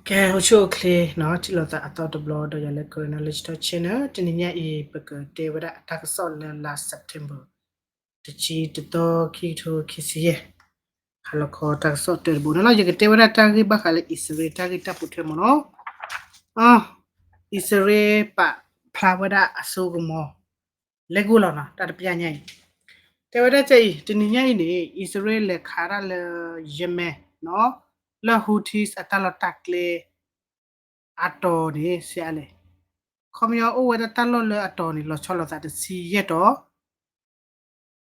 ကဲ အိၣ်ဆူၣ်အိၣ်ချ့နီၤ ထံၣ်လိာ်သးအသီတဘျီဒီး ယၤလၢ Karen Knowledge Talk Channel တနံၤညါအံၤ ပကတဲဝဲဒၣ်အတၢ်ကစီၣ်လၢလါ September တဆံတသီ ခံကထိခံဆံယဲၢ် ဟါလီၤခီတၢ်ကစီၣ်တၢတဘိန့ၣ်လီၤ. ယကတဲဝဲဒၣ်တၢ်ဂ့ၢ်ဘၣ်ဃးလၢအံၣ်စရ့လးတၢ်ဂ့ၢ်တၢ်ပိာ်ထွဲမ့ၢ်နီၤ. အံၣ်စရ့လး ပာ်ဖျါဝဲဒၣ်အစိကမီၤ လဲၤကိၢ်လီၤနီၤ တၢ်တပျၢ်ညါအံၤ တဲဝဲဒၣ်ကအံၤ တနံၤညါအံၤန့ၣ် အံၣ်စရ့လးလဲၤခးတၢ်လၢ Yemen နီၤ လၢ Houthis အတၢ်လီၢ်တၢ်ကျဲ အတီၤန့ၣ် စံးအါလဲၣ် ခီပညီအိၣ်ဝဲဒၣ်တၢ်လီၢ်လၢအတီၤန့ၣ် လီၤဆီလိာ်သးတဆံယဲၢ်တီၤ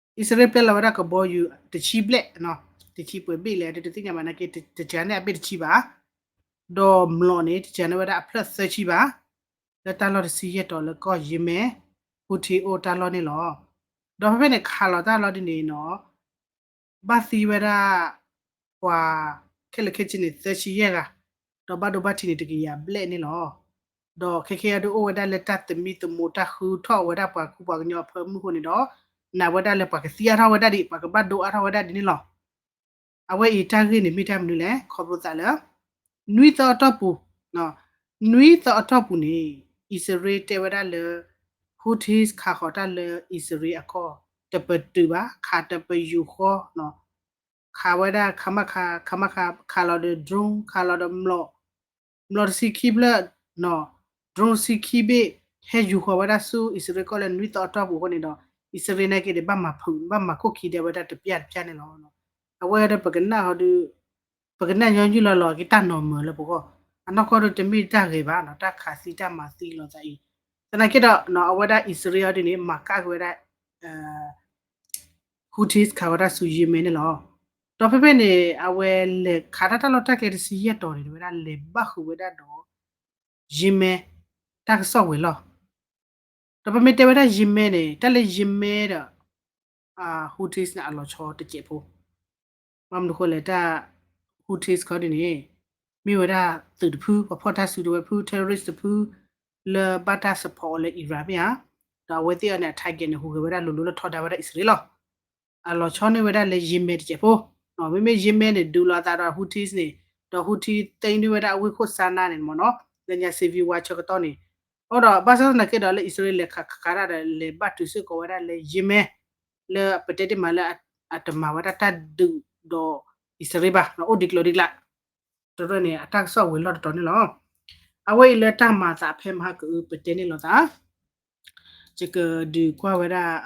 အံၣ်စရ့လးပျဲလီၤဝဲဒၣ်ကဘီယူၤတဆံဘျဲၣ်နီၤ တဆံပှဲၤဘ့ၣ်လဲၣ် တသ့ၣ်ညါဘၣ်နာ်က့ တစှၤန့ၢ်အဘ့ၣ်တဆံဘၣ် ဒီးမျိာ်န့ၣ် တစှၤန့ၢ်ဝဲဒၣ်အဖျၢၣ်သၢဆံဘၣ် လၢတၢ်လီၢ်တဆံယဲၢ်တီၤလၢကီၢ် Yemen Houthi အိၣ်တၢ်လီၢ်န့ၣ်လီၤ. ဒီးဖဲဖဲန့ၣ် ခးလီၤတၢ်လီၢ်ဒ်န့ၣ်နီၤ ဘၣ်သံဝဲဒၣ် ပှၤခဲလၢာ်ခဲဆ့န့ၣ် သၢဆံယဲၢ်ဂၤ ဒီးဘၣ်ဒိဘၣ်ထံးန့ၣ် တကယၤဘျဲၣ်န့ၣ်လီၤ. ဒီးခဲခဲအံၤဒုးအိၣ်ဝဲဒၣ်လၢတၢ်သမံသမိးတၢ်ဃုထီၣ်ဝဲဒၣ်ပှၤကူပှၤကညီအဖၢမုၢ်အဃိန့ၣ်ဒီး နာ်ဝဲဒၣ်လၢပှၤကသံအါထီၣ်ဝဲဒၣ်ဒံး ပှၤကဘၣ်ဒိအါထီၣ်ဝဲဒၣ်ဒ်န့ၣ်လီၤ. အဝဲအံၤတၢ်ဂ့ၢ်န့ၣ်မ့ၢ်တၢ်မနုၤလဲၣ် ခီဖျိသးလၢ နွံသီအတီၢ်ပူၤ နွံသီအတီၢ်ပူၤန့ၣ် အံၣ်စရ့လးတဲဝဲဒၣ်လၢ Houthis ခးဃီၤတၢ်လၢအံၣ်စရ့လးအကီၢ် တပတုာ်ဘၣ် ခးတပယူာ်ဃီ ခးဝဲဒၣ် ခးမးခး ခးမးခး ခးလီၤဒီး drone ခးလီၤဒီးမျိာ် မျိာ်တဆံခံဖျၢၣ် drone တဆံခံဘ့ၣ် ဟဲယူာ်ဃီၤဝဲဒၣ်ဆူအံၣ်စရ့လးကီၢ်လၢနွံသီအတီၢ်ပူၤအဃိန့ၣ်ဒီး အံၣ်စရ့လးနာ်က့န့ၣ် ဘၣ်မၤဖုး ဘၣ်မၤခိၣ်ခံဒဲးဝဲဒၣ်တပျၢ်တပျၢ်န့ၣ်လီၤ. အဝဲဒီးပကနၣ်ဟီဒုး ပကနၣ်ညီနုၢ်လီၤလီၤက့ၤတၢ်နီၤမၢၤလၢပဂီၢ် အနီၢ်ကီၢ်ဒုးတမ့ၢ်တၢ်ဂ့ၤဘၣ်နီၤ တၢ်ခးသံတၢ်မၤသံလိာ်သးအံၤ သနာ်က့ဒီး အဝဲဒၣ်အံၣ်စရ့လးအီၤဒ်န့ၣ် မၤကၣ်က့ၤဝဲဒၣ် Houthis ခးဝဲဒၣ်ဆူ Yemen န့ၣ်လီၤ. ဒီးဖဲဖဲန့ၣ် အဝဲလဲၤခးတၢ်တၢ်လီၢ်တၢ်ကျဲတဆံယဲၢ်တီၤန့ၣ် တဲဝဲဒၣ်လဲၤဘၣ်ဃုာ်ဝဲဒၣ်ဒီး Yemen တၢ်ကစီၣ်ဝဲၤလီၢ် ဒီးပမ့ၢ်တဲဝဲဒၣ် Yemen န့ၣ် တၢ်လၢ Yemen ဒီး Houthis န့ၣ် အလီၤဆီတစဲးဖိ ဘၣ်မနုၤဃိလဲၣ် တၢ် Houthis ခီဒ်န့ၣ် မ့ၢ်ဝဲဒၣ်သုးတဖု ပှၤဖီၣ်တၢ်စုကဝဲၤဖု terrorist တဖု လၢဘၣ်တၢ် support အီၤလၢ Iran မ့ၢ်ဧါ. ဒီးအဝဲသ့ၣ်အီၤန့ၣ် အ target န့ၣ် ဟူးဂဲၤဝဲဒၣ်လိၤလိၤလၢထီဒါဝဲဒၣ်အံၣ်စရ့လးလီၤ. အလီၤဆီန့ၢ်ဝဲဒၣ်လၢ Yemen တစဲးဖိ မ့မ့ၢ် Yemen န့ၣ် ဒုးလိာ်သးဒီး Houthis န့ၣ် ဒီး Houthi သိမ်းန့ၢ်ဝဲဒၣ်အဝ့ၢ်ခိၣ် Sanaa န့ၣ်မ့ၢ်နီၤ လၢညါ civil war ဆၢကတီၢ်န့ၣ် အဃိဒီး ဘၣ်ဆၣ်သနာ်က့ဒီး လၢအံၣ်စရ့လးလဲၤခးခးတၢ်ဒီး လဲၤဘၣ်တုၤစ့ၢ်ကီးဝဲဒၣ်လၢ Yemen လၢပတဲတ့ၢ်မးလၢ အတမၤဝဲဒၣ်တၢ်ဒုးဒီးအံၣ်စရ့လးဘၣ် အိၣ်ဒံးကျိၤဒံးကျါ တရၢၢ်န့ၣ် အတၢ်ကစီၣ်ဝဲၤလီၢ်တတီၤန့ၣ်လီၤ. အဝဲအံၤလၢတၢ်မၤသးဖဲမဟါကအု ပတဲန့ၢ်လိာ်သး ယကဒုးကွၢ်ဝဲဒၣ်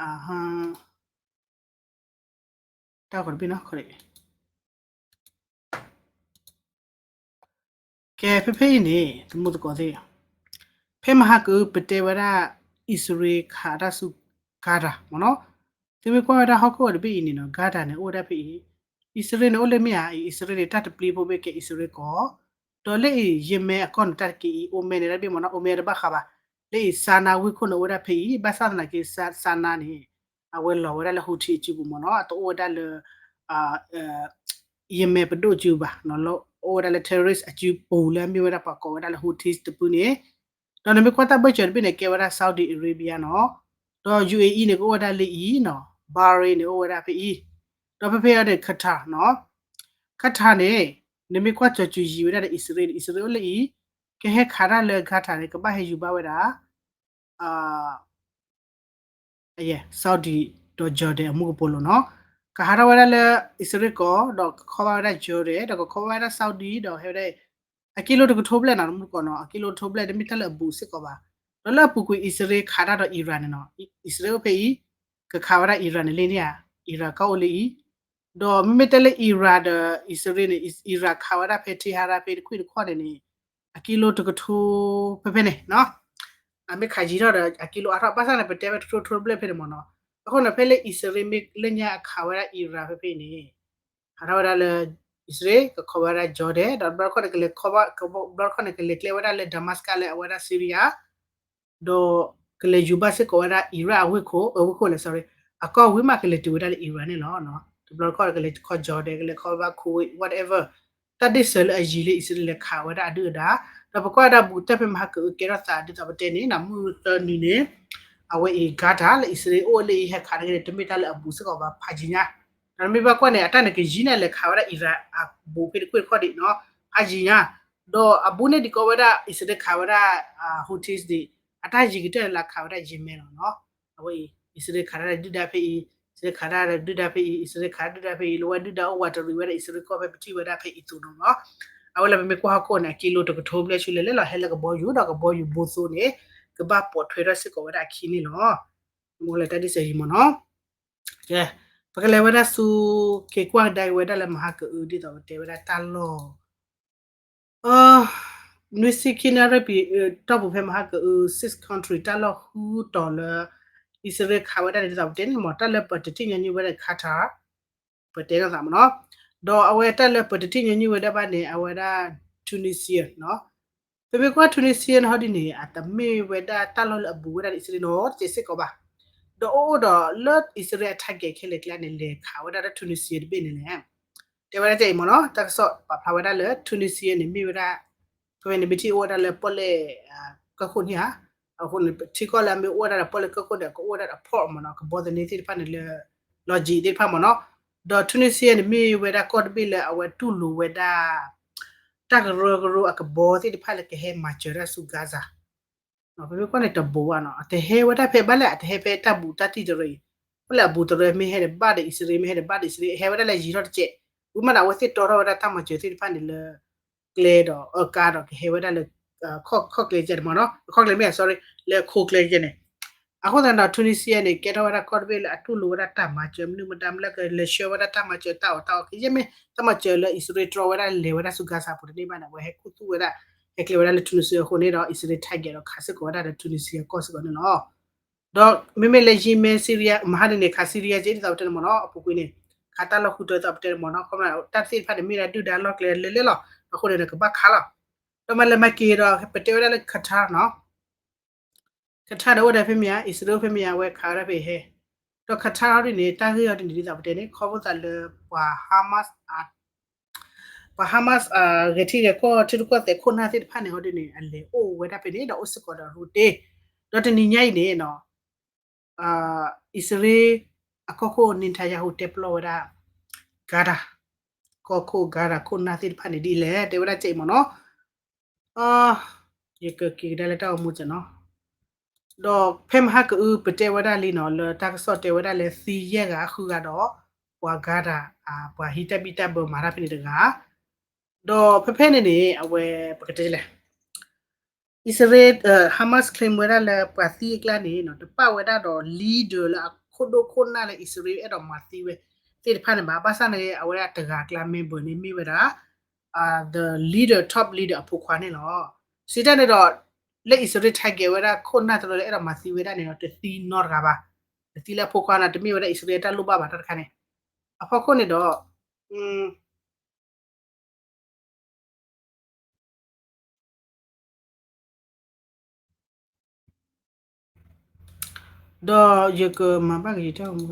တၢ်ဂီၤတဘ့ၣ်နီၤ ကဲ ဖဲဖဲအံၤန့ၣ် သမူသကိးသ့ၣ် ဖဲမဟါကအု ပတဲဝဲဒၣ် အံၣ်စရ့လးခးတၢ်ဆူ Gaza မ့ၢ်နီၤ. သုမ့ၢ်ကွၢ်ဝဲဒၣ်ဟီၣ်ခိၣ်ဝဲတဘ့ၣ်အံၤန့ၣ်နီၤ Gaza န့ၣ် အိၣ်ဝဲဒၣ်ဖဲအံၤ အံၣ်စရ့လးန့ၣ်အိၣ်လၢမ့ၢ်ဧါ အံၣ်စရ့လးန့ၣ် တၢ်တပျံၤဖိဘ့ၣ်ကဲအံၣ်စရ့လးကီၢ် ဒီးလၢအံၤ Yemen အကီၢ်န့ၣ် တၢ်တက့ၢ်အံၤ Oman န့ၣ် တၢ်တဘ့ၣ်မ့ၢ်နီၤ Oman တဘၣ်ဃးဘၣ် လၢအံၤ Sanaa ဝ့ၢ်ခိၣ်န့ၣ်အိၣ်ဝဲဒၣ်ဖဲအံၤ ဘၣ်ဆၣ်သနာ်က့ Sanaa န့ၣ် အဝဲလီၤဝဲဒၣ်လၢ Houthi အစုပူၤမ့ၢ်နီၤ အတအိၣ်ဝဲဒၣ်လၢ Yemen ပဒိၣ်အစုဘၣ် အိၣ်ဝဲဒၣ်လၢ terrorist အစုပူၤလၢအမ့ၢ်ဝဲဒၣ်ပှၤကိးဝဲဒၣ်လၢ Houthis တဖုန့ၣ် ဒီးနမ့ၢ်ကွၢ်တၢ်ဘၢၣ်စၢၤတဘ့ၣ်န့ၣ် ကဲဝဲဒၣ် Saudi Arabia နီၤ ဒီး ယူၣ်အ့အံၤ န့ၣ် ကအိၣ်ဝဲဒၣ်လၢအံၤနီၤ Bahrain န့ၣ် အိၣ်ဝဲဒၣ်ဖဲအံၤ ဒီးဖဲဖဲအံၤန့ၣ် Qatar နီၤ Qatar န့ၣ် နမ့ၢ်ကွၢ်ကၠီၤစူၤယံၤဝဲဒၣ်ဒီးအံၣ်စရ့လး အံၣ်စရ့လးအိၣ်လၢအံၤ ကဟဲခးတၢ်လၢ Qatar န့ၣ် ကဘၣ်ဟဲယူၤဘၣ်ဝဲဒၣ် Saudi ဒီး Jordan အမူကပိာ်လိၤနီၤ ကဟးထီၣ်ဝဲဒၣ်လၢအံၣ်စရ့လးကီၢ် ဒီးကခီဘၣ်ဝဲဒၣ် Jordan ဒီးကခီဘၣ်ဝဲဒၣ် Saudi ဒီးဟဲဝဲဒၣ် အကံလိတကထိဘျဲၣ်နီၤ တမူတကိးနီၤ အကံလိတကထိဘျဲၣ် တမ့ၢ်တၢ်လၢအဘူးစ့ၢ်ကီးဘၣ် ဒီးလၢအပူၤကွံာ်အံၣ်စရ့လးခးတၢ်ဒီး Iran န့ၣ်နီၤ အံၣ်စရ့လးအိၣ်ဖဲအံၤ ကခးဝဲဒၣ် Iran န့ၣ်လံန့ၣ်ဧါ Iran ကီၢ်အိၣ်လၢအံၤ ဒီးမ့မ့ၢ်တဲလၢ Iran ဒီးအံၣ်စရ့လးန့ၣ် Iran ခးဝဲဒၣ်ဖဲ Tehran ဖဲတခွံၣ်တခီန့ၣ်န့ၣ် အကံလိတကထိဖဲဖဲန့ၣ်နီၤ အမ့ၢ်ခးယံၤထီၣ်ဒီး အကံလိအါထီၣ် ဘၣ်ဆၣ်န့ၣ် ပတဲဝဲတကထိတဘျဲၣ်ဖဲန့ၣ်မ့ၢ်နီၤ အဃိန့ၣ် ဖဲလၢအံၣ်စရ့လးမ့ၢ်လၢညါအခးဝဲဒၣ် Iran ဖဲဖဲအံၤန့ၣ် ဟးထီၣ်ဝဲဒၣ်လၢ အံၣ်စရ့လး ကခီဝဲဒၣ် Jordan ဒီးတဘျီတခီၣ်န့ၣ် ကလဲၤခီဘၣ် တဘျီတခီၣ်န့ၣ် ကလဲၤကျဲဝဲဒၣ်လၢ Damascus လၢအဝဲဒၣ် Syria ဒီးကလဲၤယူၤဘၣ်စ့ၢ်ကီးဝဲဒၣ် Iraq အဝ့ၢ်ခိၣ် အဝ့ၢ်ခိၣ်လဲၣ် sorry အကီၢ်ဝံၤမး ကလဲၤတုၤဝဲဒၣ်လၢ Iran န့ၣ်လီၤ. တဘျီတခီၣ်ကလဲၤခီ Jordan ကလဲၤခီဘၣ် Kuwait whatever တၢ်ဒ့ၣ်စၢၤလၢအယံၤလၢအံၣ်စရ့လးလဲၤခးဝဲဒၣ်အဒုၣ်အဒါ ဒီးပကွၢ်ဒၣ်ဘူးတၢ်ဖဲမဟါကအုကဲထီၣ်သးဒ်သိးပတဲန့ၣ် မုၢ်သၢနံၤန့ၣ် အဝဲအံၤ Gaza လၢအံၣ်စရ့လးအိၣ်လၢအံၤဟဲခးန့ၣ် တမ့ၢ်တၢ်လၢအဘူးစ့ၢ်ကီးဘၣ် ဖးယံၤညါ ဒီးမ့ၢ်ဘၣ်ကွၢ်န့ၣ် အတၢ်န့ၣ်ကယံၤန့ၣ် လဲၤခးဝဲဒၣ် Iran အဘူးဖဲတခွံၣ်တခီၣ်ဒံးနီၤ ဖးယံၤညါ ဒီးအဘူးန့ၣ်ဒံးကီးဝဲဒၣ် အံၣ်စရ့လးခးဝဲဒၣ် Houthis ဒံး အတၢ်ယံၤကတၢၢ်လၢခးဝဲဒၣ် Yemen လီၤနီၤ. အဝဲအံၤ အံၣ်စရ့လးခးတၢ်ဒုၣ်ဒါဖဲအံၤ, အံၣ်စရ့လးခးတၢ်ဒုၣ်ဒါဖဲအံၤ, အံၣ်စရ့လးခးတၢ်ဒုၣ်ဒါဖဲအံၤ, လၢဝဲဒုၣ်ဒါအိၣ်ဝးတရံးဝဲဒၣ်အံၣ်စရ့လးကီၢ်ဖဲပထံၣ်ဝဲဒၣ်ဖဲအံၤသိးနီၤနီၤ. အဝဲလၢပမ့ၢ်ကွၢ်ဟီၣ်ခိၣ်န့ၣ် အကံလိတကထိဘျဲၣ်ဆူလဲၤလဲၣ်လီၤ ဟဲလၢကဘီယူၤ ဒီးကဘီယူၤဘိသိန့ၣ် ကဘၣ်ပိာ်ထွဲထီၣ်စ့ၢ်ကီးဝဲဒၣ်အခံန့ၣ်လီၤ. မ့ၢ်လၢတၢ်ဒ်စဲးယံၤမ့ၢ်နီၤ. ကဲ, ပကလဲၤဝဲဒၣ်ဆူ က့ၤကွၢ်ကဒါက့ၤဝဲဒၣ်လၢမဟါကအုး ဒ်သိးပတဲဝဲဒၣ်တၢ်လီၢ် နွံဆံခံနံၣ်ရ့ၣ်ပံၤ တီၢ်ပူၤဖဲမဟါကအုး six country တၢ်လီၢ်ဃုတီၤလၢ အံၣ်စရ့လးခးဝဲဒၣ်န့ၣ် ဒ်သိးပတဲန့ၣ်မ့ၢ် တၢ်လၢပတထံၣ်ညီနုၢ်ဝဲဒၣ် Qatar ပတဲနီၢ်သးမ့ၢ်နီၤ. ဒီးအဝဲတၢ်လၢပတထံၣ်ညီနုၢ်ဝဲဒၣ်ဘၣ်န့ၣ် အဝဲဒၣ် Tunisia နီၤ. ပမ့ၢ်ကွၢ် Tunisia ဟီဒ်န့ၣ် အတမ့ၢ်ဝဲဒၣ်တၢ်လီၢ်လၢအဘူးဝဲဒၣ်အံၣ်စရ့လးနီတစဲးစ့ၢ်ကီးဘၣ်. ဒီးအိၣ်အိၣ်ဒီးလၢအံၣ်စရ့လးအ target ခဲလၢာ်ကျါန့ၣ် လဲၤခးဝဲဒၣ်လၢ Tunisia တဘ့ၣ်န့ၣ်လဲၣ် တဲဝဲဒၣ်ကအံၤမ့ၢ်နီၤ, တၢ်ကစီၣ်ပာ်ဖျါဝဲဒၣ်လၢ Tunisia န့ၣ် မ့ၢ်ဝဲဒၣ် ဖဲန့ၣ် မ့ၢ်ထံၣ်အိၣ်ဝဲဒၣ်လၢပီၣ်လဲၣ် ကၢၢ်ခိၣ်န့ၣ်ဧါ. အဃိန့ၣ် ထံကီၢ်လၢအမ့ၢ်အိၣ်ဝဲဒၣ်ဒီးပီၣ်လဲၣ်ကၢၢ်ခိၣ်ဒီး ကအိၣ်ဝဲဒၣ်ဒီး port မ့ၢ်နီၤ, ကဘီသန့သ့ၣ်တဖၣ်န့ၣ်လၢ logistic သ့ၣ်တဖၣ်မ့ၢ်နီၤ. ဒီး Tunisia န့ၣ် မ့ၢ်ဝဲဒၣ်ကီၢ်တဘ့ၣ်လၢအဝဲတူၢ်လိာ်ဝဲဒၣ် တၢ်ကရၢကရိအကဘီသ့ၣ်တဖၣ်လၢကဟဲမၤစၢၤတၢ်ဆူ Gaza ပမ့ၢ်ကွၢ်န့ၣ်တဘိဘၣ်နီၤ, အတဟဲဝဲဒၣ်ဖဲဘၣ်လဲၣ်, အတဟဲဖဲတၢ်ဘူးတၢ်တံၢ်တရၢအံၤ, ဘၣ်လဲၣ်အဘူးတရၢမ့ၢ်ဟဲဒီးဘၣ်ဒီးအံၣ်စရ့လး, မ့ၢ်ဟဲဒီးဘၣ်ဒီးအံၣ်စရ့လး, ဟဲဝဲဒၣ်လၢယံၤထီၣ်တစဲး, ဝံၤမးဒီးအဝဲသ့ၣ်တီထီၣ်ဝဲဒၣ်တၢ်မၤစၢၤသ့ၣ်တဖၣ်န့ၣ်လၢ ကျဲဒီးအကါဒီးကဟဲဝဲဒၣ်လၢ ခီၣ်ကျဲကဲန့ၣ်မ့ၢ်နီၤ, ခီၣ်ကျဲမ့ၢ် sorry လၢခိကျဲကဲန့ၣ်. အဃိသတးဒီး Tunisia န့ၣ် ကဲထီၣ်ဝဲဒၣ်ကီၢ်တဘ့ၣ်လၢအတူၢ်လိာ်ဝဲဒၣ်တၢ်မၤစၢၤ မနုၤမတၤမ့ၢ်လၢကလဲၤဆှၢဝဲဒၣ်တၢ်မၤစၢၤတၢ်အီၣ်တၢ်အီ ကယဲၢ်မ့ၢ်တၢ်မၤစၢၤလၢအံၣ်စရ့လးတြီဝဲဒၣ်လဲၤဝဲဒၣ်ဆူ Gaza ပူၤတန့ၢ်ဘၣ်န့ၣ် အဝဲဟဲခူသူၣ်ဝဲဒၣ် ဟဲကျဲဝဲဒၣ်လၢ Tunisia အဃိန့ၣ်ဒီး အံၣ်စရ့လး target ဒီးခးစ့ၢ်ကီးဝဲဒၣ်လၢ Tunisia ကီၢ်စ့ၢ်ကီးန့ၣ်လီၤ. ဒီးမ့မ့ၢ်လၢ Yemen, Syria မဟါဒ်န့ၣ် ခး Syria ကဲဒ်သိးပတဲန့ၣ်မ့ၢ်နီၤ, အပူၤကွံာ်န့ၣ် ခးတၢ်လီၢ်ဃုတီၤဒ်သိးပတဲန့ၣ်မ့ၢ်နီၤ, ခီမ့ၢ်တၢ်သ့ၣ်တဖၣ်န့ၣ် မ့ၢ်ဒၣ်ဒုၣ်ဒါလီၢ်ကျဲလၢလဲၣ်လီၤ, အဃိန့ၣ် ကဘၣ်ခးလီၤ. ဒီးမ့ၢ်လၢမၤက့ၤဒီး ပတဲဝဲဒၣ်လၢ Qatar နီၤ, Qatar ဒီးအိၣ်ဒၣ်ဖဲမ့ၢ်ဧါ, အံၣ်စရ့လးဖဲမ့ၢ်ဧါ, အဝဲခးဝဲဒၣ်ဖဲအံၤဟဲ, ဒီး Qatar ဟီဒ်န့ၣ် တၢ်ဂ့ၢ်ဟီဒ်န့ၣ် ဒ်သိးပတဲန့ၣ် ခီဖျိသးလၢ ပှၤ Hamas ပှၤ Hamas ဂဲၤထံဂဲၤကီၢ်ထံရူၢ်ကီၢ်သဲးခိၣ်နၢ်သ့ၣ်တဖၣ်န့ၣ်ဟီဒ်န့ၣ် အလဲၤအိၣ်ဝဲဒၣ်ဖဲန့ၣ် ဒီးအိၣ်စ့ၢ်ကီးဒီးရူတ့, ဒီးတနံၤညါအံၤန့ၣ်နီၤ အံၣ်စရ့လးအကီၢ်ခိၣ် Netanyahu တဲပလီၢ်ဝဲဒၣ် Gaza ကီၢ်ခိၣ် Gaza ခိၣ်နၢ်သ့ၣ်တဖၣ်န့ၣ်ဒ်လဲၣ် တဲဝဲဒၣ်ကဲအံၤမ့ၢ်နီၤ. ယကက့ၤကဒါလၢတၢ်အိၣ်မူစ့ၢ်နီၤ. ဒီးဖဲမဟါကအု ပတဲဝဲဒၣ်လံနီၤ လၢတၢ်ကစီၣ်တဲဝဲဒၣ်လၢသံယဲၢ်ဂၤဃုဂၤဒီး ပှၤ Gaza ပှၤဟံးတၢ်ဘံၣ်တၢ်ဘၢမၤတၢ်ဖဲန့ၣ်တဂၤ, ဒီးဖဲဖဲန့ၣ်န့ၣ် အဝဲပကတဲလဲၣ် အံၣ်စရ့လး Hamas claim ဝဲဒၣ်လၢပှၤသံအကျါန့ၣ်နီၤ တပာ်ဝဲဒၣ်ဒီး leader လၢအခိၣ်ဒိၣ်ခိၣ်နၢ်လၢအံၣ်စရ့လးအဲၣ်ဒိးမၤသံဝဲသ့ၣ်တဖၣ်န့ၣ်ဘၣ်. ဘၣ်ဆၣ်န့ၣ် အဝဲဒၣ်တဂၤအကျါ member န့ၣ်မ့ၢ်ဝဲဒၣ် the leader, top leader အဖိခွါန့ၣ်လီၤ. စံးတၢ်န့ၣ်ဒီး လၢအံၣ်စရ့လး target ဝဲဒၣ်ခိၣ်နၢ်တရၢလၢအဲၣ်ဒိးမၤသံဝဲဒၣ်န့ၣ်ဒီး တသံနီတဂၤဘၣ်. တသံလၢအဖိခွါန့ၣ် တမ့ၢ်ဝဲဒၣ်အံၣ်စရ့လးတၢ်လိၣ်ဘၣ်ဘၣ်တၢ်တခါန့ၣ်. အဖီခိၣ်န့ၣ်ဒီး ဒီးယကမၤဘၣ်က့ၤယတၢ်အိၣ်မူ,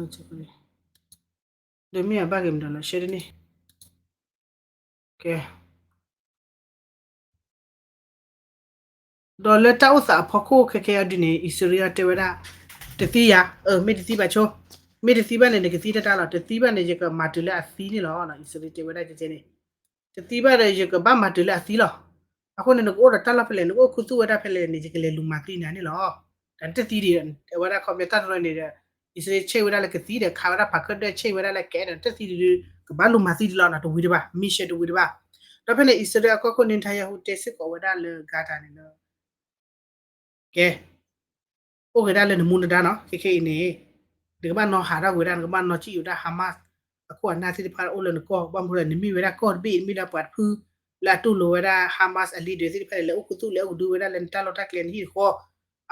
ဒီးမ့ၢ်အဘၣ်က့ၤမတၤလီၤ ရှဲတန့ၢ်. ဒီးလၢတၢ်အိၣ်သးအဖီခိၣ်ခဲခဲအံၤဒ်န့ၣ် အံၣ်စရ့လးတဲဝဲဒၣ် တသံယၤ, မ့ၢ်တသံဘၣ်ဆိ, မ့ၢ်တသံဘၣ်န့ၣ် နကသံတၢ်တၢ်လီၤ, တသံဘၣ်န့ၣ် ယကမၤတုၤလၢအသံန့ၣ်လီၤ. အံၣ်စရ့လးတဲဝဲဒၣ်ကဲန့ၣ် တသံဘၣ်ဒီး ယကဘၣ်မၤတုၤလၢအသံလီၤ. အဃိန့ၣ် နကအိၣ်ဒီးတၢ်လီၢ်ဖဲလဲၣ်, နကအိၣ်ခူသူၣ်ဝဲဒၣ်ဖဲလဲၣ်န့ၣ် ယကလဲၤလူၤမၤသံနၤန့ၣ်လီၤ. တၢ်တသံဒံး, အဝဲဒၣ်ခီပညီတၢ်တရၢန့ၣ်ဒီး အံၣ်စရ့လးဆဲးဝဲဒၣ်လၢကသံဒီး ခးဝဲဒၣ်ဖးခၢၣ်ဒၢဆဲးဝဲဒၣ်လၢကအဲၣ်ဒီး တသံဒံးဒီး ကဘၣ်လူၤမၤသံဒံးလီၤနီၤ, တဝံၤတဘၣ်, mission တဝံၤတဘၣ်. ဒီးဖဲန့ၣ် အံၣ်စရ့လးအကီၢ်ခိၣ် Netanyahu တဲစ့ၢ်ကီးဝဲဒၣ်လၢ Gaza န့ၣ်လၢ ကဲ အိၣ်က့ၤဒၣ်လၢနမူနဒါနီၤ, ခဲခဲအံၤန့ၣ် နကဘၣ်နီၤဟးထီၣ်ကွံာ်ဝဲဒၣ်, နကဘၣ်နီၤစံၣ်ဝဲဒၣ် Hamas အခိၣ်အနၢ်သ့ၣ်တဖၣ်အိၣ်လၢနကီၢ်, ဘၣ်မနုၤလဲၣ် နမ့ၢ်ဝဲဒၣ်ကီၢ်တဘ့ၣ်, နမ့ၢ်ဒၣ်ပှၤတဖု လၢအတူၢ်လိာ်ဝဲဒၣ် Hamas အ leader သ့ၣ်တဖၣ်န့ၣ် လဲၤအိၣ်ခူသူၣ်လဲၤအိၣ်ကဒုဝဲဒၣ်လၢနတၢ်လီၢ်တၢ်ကျဲနဟံၣ်တဃီ,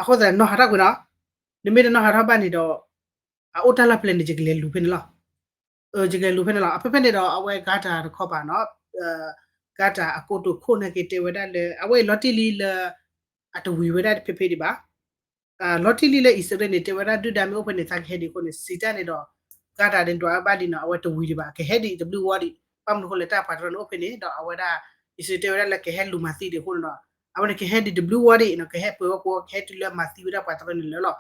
အဃိသတးနီၤဟးထီၣ်ကွံာ်နီၤ, နမ့ၢ်တနီၤဟးထီၣ်ဘၣ်န့ၣ်ဒီး အအိၣ်တၢ်လီၢ်ဖဲလဲၣ်န့ၣ် ယကလဲၤလူၤဖဲန့ၣ်လီၤ. ယကလဲၤလူၤဖဲန့ၣ်လီၤ. အဖဲဖဲန့ၣ်ဒီး အဝဲ Gaza တခီပၤနီၤ, Gaza အကိတိာ်ခိၣ်န့ၣ်က့ၤတဲဝဲဒၣ်လၢ အဝဲအံၤလီၤတံၢ်လံလၢ အတဝံၤဝဲဒၣ်ဖဲဖဲဒံးဘၣ်. လီၤတံၢ်လံလၢအံၣ်စရ့လးန့ၣ် တဲဝဲဒၣ်ဒုၣ်ဒါမ့ၢ်အိၣ်ဖဲန့ၣ် သးကဟဲဒံးအဃိန့ၣ် စံးတၢ်န့ၣ်ဒီး Gaza န့ၣ်ဒွးဘၣ်လံနီၤ, အဝဲတဝံၤဒံးဘၣ်, ကဟဲဒံးတဘျုးဝီဒံး, ဘၣ်မနုၤအဃိလဲၣ် တၢ်ပှၤတရၢန့ၣ်အိၣ်ဖဲန့ၣ် ဒီးအဝဲဒၣ် အံၣ်စရ့လးတဲဝဲဒၣ်လၢကဟဲလူၤမၤသံဒံးအဃိန့ၣ်ဒီး အဝဲန့ၣ်ကဟဲဒံးတဘျုးဝီဒံးနီၤ, ကဟဲပှဲၤဝဲပှဲၤဝီ ကဟဲတုၤလၢမၤသံဝဲဒၣ်ပှၤတရၢန့ၣ်လၢာ်လီၤ.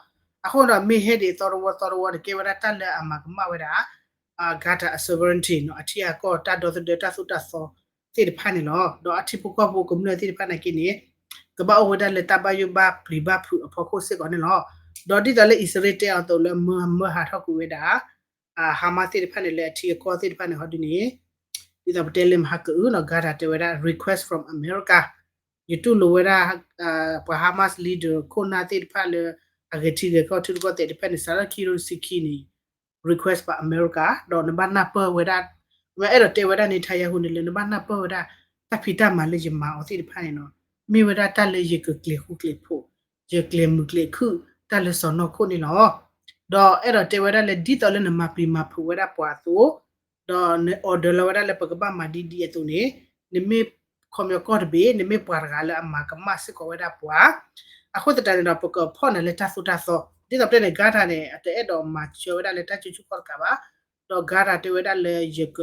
အဃိန့ၣ်ဒီး မ့ၢ်ဟဲဒံးသီတဝီသီတဝီန့ၣ် ကဲဝဲဒၣ်တၢ်လၢအမၤကမၣ်ဝဲဒၣ် Gaza အ sovereignty နီၤ, အထံအကီၢ်တၢ်ဒီသဒၢတၢ်သိၣ်တၢ်သီ သ့ၣ်တဖၣ်န့ၣ်လီၤ. ဒီးအထံဖိကီၢ်ဖိကမျၢၢ်သ့ၣ်တဖၣ်နာ်က့န့ၣ် ကဘၣ်အိၣ်ဝဲဒၣ်လၢတၢ်ဘၣ်ယိၣ်ဘၣ်ပျံၤဘၣ်ဖုးအဖီခိၣ်စ့ၢ်ကီးန့ၣ်လီၤ. ဒီးဒ်သိးလၢအံၣ်စရ့လးတဲအီၤအသိးလၢ မၢဟးထီၣ်ကွံာ်ဝဲဒၣ် Hamas သ့ၣ်တဖၣ်န့ၣ် လၢအထံအကီၢ်သ့ၣ်တဖၣ်န့ၣ် ဟီဒုန့ၣ် ဒ်သိးပတဲလၢမဟါကအုၣ်နီၤ Gaza တဲဝဲဒၣ် request from America ယတူၢ်လိာ်ဝဲဒၣ် ပှၤ Hamas leader ခိၣ်နၢ်သ့ၣ်တဖၣ်လၢ အဂဲၤထံဂဲၤကီၢ်ထံရူၢ်ကီၢ်သဲးတဖၣ်န့ၣ် စးထီၣ်ခံကထိတဆံခံန့ၣ် request by America ဒီးနဘၣ်နၢ်ပၢၢ်ဝဲဒၣ် အဲၣ်ဒိးတဲဝဲဒၣ် Netanyahu န့ၣ်လၢ နဘၣ်နၢ်ပၢၢ်ဝဲဒၣ် တၢ်ဖံးတၢ်မၤလၢယမၤအီၤသ့ၣ်တဖၣ်န့ၣ်နီၤ မ့ၢ်ဝဲဒၣ်တၢ်လၢယကကျဲၤဃူကျဲၤဖိး ယကျဲၤမုာ်ကျဲၤခုၣ် တၢ်လၢစီၢ်နီၤခိၣ်န့ၣ်လီၤ. ဒီးအဲၣ်ဒိးတဲဝဲဒၣ်လၢ ဒ်သိးလၢနမၤပျံၤမၤဖုးဝဲဒၣ်ပှၤအသိး ဒီးန order လီၤဝဲဒၣ်လၢပကဘၣ်မၤဒ်ဒ်အသိးန့ၣ် နမ့ၢ်ခီပညီကီၢ်တဘ့ၣ် နမ့ၢ်ပှၤတဂၤလၢအမၤကမၣ်စ့ၢ်ကီးဝဲဒၣ်ပှၤ အဃိသတးန့ၣ်ဒီး ပကဖီၣ်နၤလၢတၢ်သိၣ်တၢ်သီ ဒ်သိးပတဲန့ၣ် Gaza န့ၣ် အတအဲၣ်ဒိးမၤစၢၤဝဲဒၣ်လၢတၢ်စုဆူၣ်ခီၣ်တကးဘၣ် ဒီး Gaza တဲဝဲဒၣ်လၢယက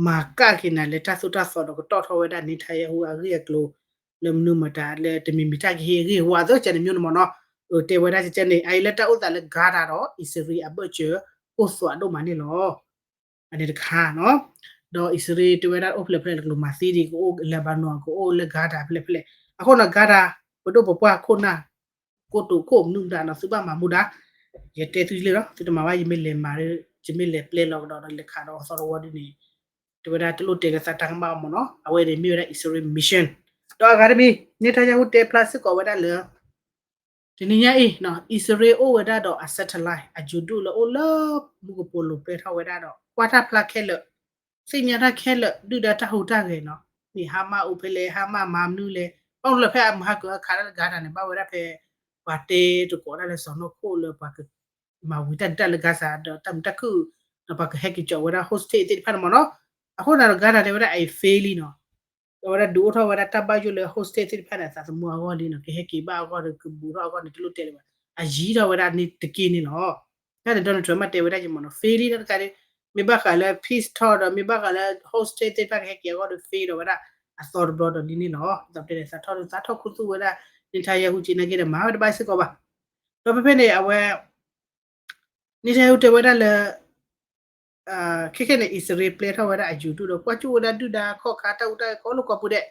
မၤကၣ်က့ၤနၤလၢတၢ်သိၣ်တၢ်သီဒီးကတီၢ်ထီၣ်ဝဲဒၣ် Netanyahu အဂ့ၢ်အကျိၤ လၢမနုၤမတၤလၢတမံၤမံၤတၢ်ကဟ့ၣ်အဂ့ၢ်ဝီအသိးကဲန့ၣ်မ့ၢ်န့ၣ်မ့ၢ်နီၤ တဲဝဲဒၣ်ကဲန့ၣ် အအံၤလၢတၢ်အိၣ်သးလၢ Gaza ဒီးအံၣ်စရ့လးအဘၢၣ်စၢၤ အိၣ်သွးဒိၣ်မးန့ၣ်လီၤ. အန့ၣ်တခါနီၤ ဒီးအံၣ်စရ့လးတဲဝဲဒၣ်အိၣ်ဖျဲၣ်ဖျဲၣ် တကလူးမၤသံဒံး ကအိၣ် Lebanon ကအိၣ်လၢ Gaza ဖျဲၣ်ဖျဲၣ် အဃိနီၤ Gaza ပဒိၣ်ပပှၢ်ခိၣ်နၢ် ကိတိာ်ခိၣ်မနုၤမတၤနီၤ သုဘၣ်မၤမူဒါ ယတဲသုလံလီၤ သုတမၤဘၣ် ယမ့ၢ်လဲၤမၤ ယမ့ၢ်လဲၤပျဲလီၤကဒီးဒီးလဲၤခးဒီးအသီတဝီဒ်န့ၣ် တဲဝဲဒၣ်တလိၣ်တဲလၢသးတၢ်ကမၣ်အီၤမ့ၢ်နီၤ အဝဲန့ၣ်မ့ၢ်ဝဲဒၣ်အံၣ်စရ့လး mission ဒီးအဂၤတမံၤ Netanyahu တဲဖျါစ့ၢ်ကီးဝဲဒၣ်လၢ တနံၤညါအံၤ အံၣ်စရ့လးအိၣ်ဝဲဒၣ်ဒီးအ satellite အဂြိုဟ်တုလၢအိၣ်လၢမူကပိာ်လိၤပျဲထီၣ်ဝဲဒၣ်ဒီး ကွၢ်တၢ်ဖျါခဲလၢာ် သ့ၣ်ညါတၢ်ခဲလၢာ် ဒုၣ်ဒါတၢ်ဟူးတၢ်ဂဲၤနီၤ မ့ၢ် Hamas အိၣ်ဖဲလဲၣ် Hamas မၤမနုၤလဲၣ် ဘၣ်မနုၤလၢဖဲအမဟါကအခါလၢ Gaza န့ၣ် ဘၣ်ဝဲဒၣ်ဖဲ ပှၤတဲတကိးဒၣ်လၢစီၢ်နီၤခိၣ်လၢပှၤက မၤဝံၤတၢ်ဒုးတၢ်လၢ Gaza ဒီးတၢ်မုာ်တၢ်ခုၣ် ဒီးပှၤကဟဲက့ၤကၠီးဝဲဒၣ် hostage သ့ၣ်တဖၣ်န့ၣ်မ့ၢ်နီၤ အဃိသတးဒီး Gaza တဲဝဲဒၣ်အံၤ fail လံနီၤ အဝဲဒၣ်ဒုးအိၣ်ထီၣ်ဝဲဒၣ်တၢ်ဘၣ်ယိၣ်လၢ hostage သ့ၣ်တဖၣ်န့ၣ် အသးသမူအဂီၢ်လံနီၤ ကဟဲက့ၤဘၣ်အဂီၢ်ဒီးကဘူးထီၣ်အဂီၢ်န့ၣ် တလိၣ်တဲလၢၤဘၣ် အယံၤထီၣ်ဝဲဒၣ်န့ၣ်တက့ၢ်န့ၣ်လီၤ တၢ်န့ၣ် Donald Trump မ့ၢ်တဲဝဲဒၣ်ယမ့ၢ်နီၤ fail လံတၢ်တခါန့ၣ် မ့ၢ်ဘၣ်ဃးလၢ peace talk ဒီးမ့ၢ်ဘၣ်ဃးလၢ hostage သ့ၣ်တဖၣ်ကဟဲက့ၤအဂီၢ်ဒီး fail ဒီးဝဲဒၣ် အသီတဘျီဒီးလံန့ၣ်လီၤ ဒ်သိးပတဲန့ၣ် သးထီၣ်ဒုး သးထီၣ်ခူသူၣ်ဝဲဒၣ် Netanyahu က့ၤနာ်က့ဒီး မၤဝဲတဘၣ်စ့ၢ်ကီးဘၣ် ဒီးဖဲဖဲန့ၣ် အဝဲ Netanyahu တဲဝဲဒၣ်လၢ ခဲခဲန့ၣ် အံၣ်စရ့လးပျဲထီၣ်ဝဲဒၣ်အဂြိုဟ်တု ဒီးကွၢ်ကၠိဝဲဒၣ်ဒုၣ်ဒါခီၣ်ခါတၢ်ဟူးတၢ်ဂဲၤကိးလၢကိးပူၤဒဲး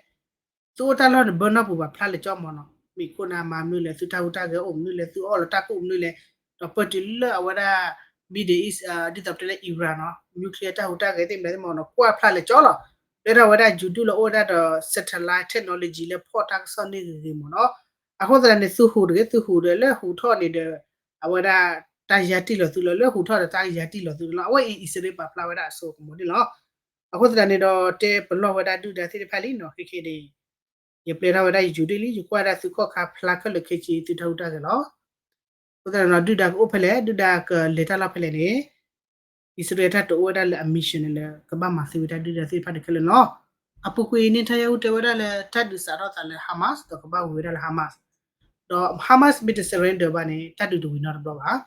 သုအိၣ်တၢ်လီၢ်န့ၣ် ဘၢနီၢ်ပူၤဘၣ်ဖျါလၢာ်ကၠီမ့ၢ်နီၤ မ့ၢ်ခိၣ်နၢ်မၤမနုၤလဲၣ် သုတၢ်ဟူးတၢ်ဂဲၤအိၣ်မနုၤလဲၣ် သုအီၣ်လီၤတၢ်ကူၣ်မနုၤလဲၣ် ဒီးပၢၢ်တုၤလၢအဝဲဒၣ် Middle East ဒ်သိးပတဲလၢ Iran နီၤ nuclear တၢ်ဟူးတၢ်ဂဲၤသ့ၣ်မနုၤသ့ၣ်မ့ၢ်နီၤ ကွၢ်ဖျါလၢာ်ကၠီလီၤ ပျဲထီၣ်ဝဲဒၣ်အဂြိုဟ်တုလၢအိၣ်ဝဲဒၣ်ဒီး satellite technology လၢဖီၣ်တၢ်ကစီၣ်န့ၢ်ဂ့ၤဂ့ၤမ့ၢ်နီၤ အဃိသတးန့ၣ် သုဟူးတဂ့ၤ သုဟူးဒီးလၢဟူးထီၣ်န့ၣ်ဒီး အဝဲဒၣ် တၢ်ယါတံၢ်လီၤသုလီၤ လၢဟူးထီၣ်ဒီးတၢ်ယါတံၢ်လီၤသုလီၤ အဝဲအံၤအံၣ်စရ့လးပာ်ဖျါဝဲဒၣ်အစိကမီၤန့ၣ်လီၤ အဃိသတးန့ၣ်ဒီးတဲပလီၢ်ဝဲဒၣ်ဒုၣ်ဒါသ့ၣ်တဖၣ်လံနီၤ ခဲခဲန့ၣ် ယပျဲထီၣ်ဝဲဒၣ်ယဂြိုဟ်တုလံ ယကွၢ်ဒၣ်သုခီၣ်ခါဖျါခဲလၢာ်ခဲဆ့ သုတၢ်ဟူးတၢ်ဂဲၤလီၤ အဃိသတးန့ၣ်ဒီး ဒုၣ်ဒါကအိၣ်ဖဲလဲၣ် ဒုၣ်ဒါကလဲၤတၢ်လီၢ်ဖဲလဲၣ်န့ၣ် အံၣ်စရ့လးတၢ်တအိၣ်ဝဲဒၣ်လၢအ mission န့ၣ်လၢ ကဘၣ်မၤသံဝဲဒၣ်ဒုၣ်ဒါသ့ၣ်တဖၣ်န့ၣ်ခဲလၢာ်လီၤ အပူၤကွံာ် Netanyahu တဲဝဲဒၣ်လၢတၢ်ဒုးစးထီၣ်သးလၢ Hamas ဒီးကဘၣ်ဝံၤဝဲဒၣ်လၢ Hamas ဒီး Hamas မ့ၢ်တ surrender ဘၣ်န့ၣ် တၢ်ဒုးတဝံၤနီတဘျီဘၣ်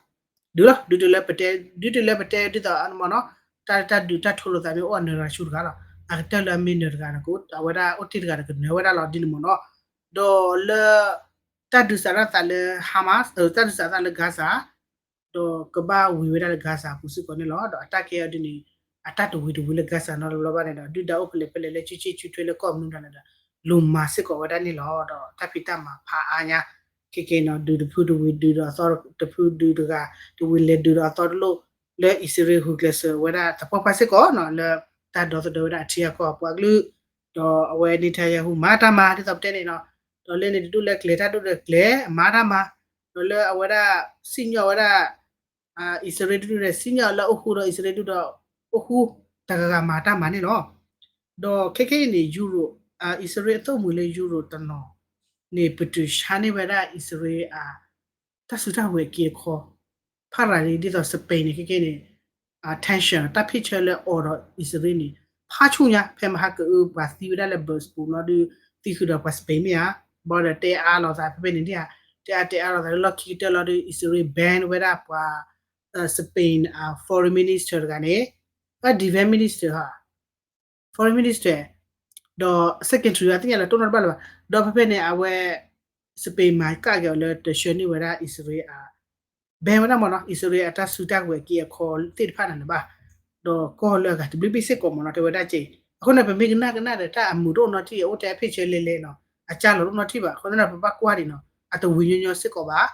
ဒုးလီၤ ဒုးတုၤလၢပတဲ ဒုးတုၤလၢပတဲဒ်သိးမ့ၢ်နီၤ တၢ်တၢ်ဒုးတၢ်ထိလိာ်သးမ့ၢ်အိၣ်အနရၣ်ဆူၣ်တဂၤလီၤ အကတၢၢ်လၢအမ့ၢ်နၢၤတဂၤဒီး အဝဲဒၣ်အိၣ်တ့ၢ်တဂၤဒီးကနၢၤဝဲဒၣ်လီၤဒ်န့ၣ်မ့ၢ်နီၤ ဒီးလၢ တၢ်ဒုးစးထီၣ်သးလၢ Hamas တၢ်ဒုးစးထီၣ်သးလၢ Gaza ဒီးကဘၣ်ဝံၤဝဲဒၣ်လၢ Gaza အပူၤစ့ၢ်ကီးန့ၣ်လီၤ ဒီးအတၢ်ကဲအီၤဒ်န့ၣ် အတၢ်တဝံၤတဝံၤလၢ Gaza နီတဘျီဘၣ်န့ၣ်ဒီး ဒုၣ်ဒါအိၣ်ဖဲလဲၣ်ဖဲလဲၣ်လၢဆူၣ်ဆူၣ်ဆူၣ်ထွဲလၢကီၢ်မနုၤဒၣ်လဲာ်ဒီး လိၤမၤစ့ၢ်ကီးဝဲဒၣ်န့ၣ်လီၤ ဒီးတၢ်ဖံးတၢ်မၤဖးအါညါ ခဲကဲနီၤ ဒုးတဖုတဝံၤဒုးဒီးအသီတဖုဒုးတဂၤ တဝံၤလဲၤဒုးဒီးအသီတလိၣ် လၢအံၣ်စရ့လးဂုာ်ကျဲးစၢးဝဲဒၣ်သပှၢ်ပှၢ်စ့ၢ်ကီးနီၤ လၢတၢ်ဒီသဒၢဝဲဒၣ်အထံအကီၢ်အပှၤကလုာ် ဒီးအဝဲ Netanyahu မၤတၢ်မၤဒ်သိးပတဲန့ၣ်နီၤ ဒီးလၢန့ၣ်တဒူၣ်လဲၤကျဲၤတၢ်ဒူၣ်လဲၤကျဲၤ အမၤတၢ်မၤ ဒီးလၢအဝဲဒၣ် စံၣ်ညီၣ်ဝဲဒၣ် အံၣ်စရ့လးတဒူၣ်ဒီး စံၣ်ညီၣ်လၢအိၣ်ဃူဒီးအံၣ်စရ့လးဒူၣ်ဒီး အိၣ်ဃူ တဂၤဂၤမၤတၢ်မၤန့ၣ်လီၤ. ဒီးခဲခဲအံၤန့ၣ် Europe အံၣ်စရ့လးအသုးမုၢ်လၢ Europe တနီၤန့ၣ် ပတုာ်ဆါန့ၢ်ဝဲဒၣ်အံၣ်စရ့လးအ တၢ်စုတၢ်ဝဲၤအက့အခီ ဖးရၤလံ ဒ်သိး Spain န့ၣ် ခဲခဲန့ၣ် tension တၢ်ဖ့ၣ်ဆၢလၢအီၤဒီးအံၣ်စရ့လးန့ၣ် ဖးဆူၣ်ညါ ဖဲမဟါကအု ပှၤသံဝဲဒၣ်လၢ bus ပူၤလီၤဒီး သံဃုာ်ဒီးပှၤ Spain မ့ၢ်ဧါ ဘၣ်ဒီးတဲအါလိာ်သး ဖဲဖဲန့ၣ်ဒ်ဧါ တဲအါတဲအါလိာ်သးလၢလီၢ်ခံကတၢၢ်လီၤဒီး အံၣ်စရ့လး ban ဝဲဒၣ်ပှၤ Spain foreign minister တဂၤန့ၣ် အ defense minister ဟ foreign minister ဒီး secretary အသ့ၣ်ညါလၢတိၢ်နီၣ်တဘၣ်လၢၤဘၣ် ဒီးဖဲဖဲန့ၣ် အဝဲ Spain မၤကၣ်က့ၤအီၤလၢတဆှၢန့ၢ်ဝဲဒၣ်အံၣ်စရ့လးအ ban ဝဲဒၣ်မ့ၢ်နီၤ အံၣ်စရ့လးအတၢ်စုတၢ်ဝဲၤက့အခီသ့ၣ်တဖၣ်န့ၣ်လၢၤဘၣ် ဒီးကီၢ်လၢအဂၤတဘျုးဘ့ၣ်စ့ၢ်ကီးမ့ၢ်နီၤ တဲဝဲဒၣ်က့ၤ အဃိန့ၣ် ပမ့ၢ်ကနၣ်ကနၣ်ဒီး တၢ်အမုာ်တအိၣ်နီတထံၣ် အိၣ်ထဲအဖ့ၣ်ဆၢလဲၤလဲၤနီၤ အကၢ်လီၤတအိၣ်နီတထံၣ်ဘၣ်. အဃိသတးန့ၣ် ပဘၣ်ကွၢ်ဒံးနီၤ အတဝံၤညီညီစ့ၢ်ကီးဘၣ်.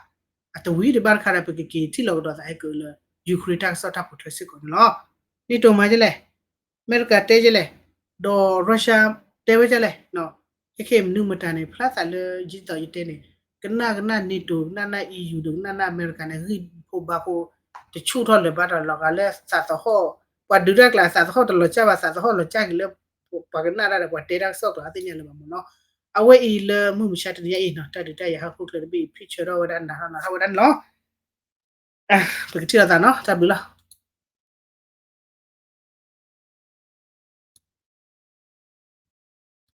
အတဝံၤတဘၣ်တခါဒီး ပကက့ၤထံၣ်လီၤကဒီးသးဟဲက့ၤလၢ Ukraine တၢ်ကစီၣ်တၢ်ပိာ်ထွဲစ့ၢ်ကီးန့ၣ်လီၤ. NATO မၤဒ်လဲၣ်, အမဲရကၤတဲဒ်လဲၣ်, ဒီး Russia တဲဝဲဒ်လဲၣ်. ခဲခဲမနုၤမတၤန့ၣ် ဖျါသးလၢယသိးယတဲန့ၣ် ကနၣ်ကနၣ် NATO ကနၣ်နၣ် EU ဒီးကနၣ်နၣ်အမဲရကၤန့ၣ် ဂံၢ်ဖိဘါဖိ တဆူၣ်ထီၣ်လၢၤဘၣ်ဒီး လီၤဂာ်လၢသးသဟီၣ် ပှၤဒုးတၢ်ကျါ သးသဟီၣ်တလီၤစၢ်ဘၣ် သးသဟီၣ်လီၤစၢ်က့ၤလၢ ပှၤကနၣ်တၢ်ဒီး ပှၤတဲတၢ်ကစီၣ်ကျါသ့ၣ်ညါလၢၤဘၣ်မ့ၢ်နီၤ. အဝဲအံၤလၢမုၢ်မဆါတနံၤညါအံၤနီၤ တၢ်ဒုးတၢ်ယၤဟီၣ်ခိၣ်ချၢတဘ့ၣ်အံၤ ဖံၣ်ဆၢထီၣ်ဝဲဒၣ်နၤထီၣ်နၤထီၣ်ဝဲဒၣ်န့ၣ်လီၤ. ပကထံၣ်လိာ်သးနီၤ တၢ်ဘျုးလီၤ.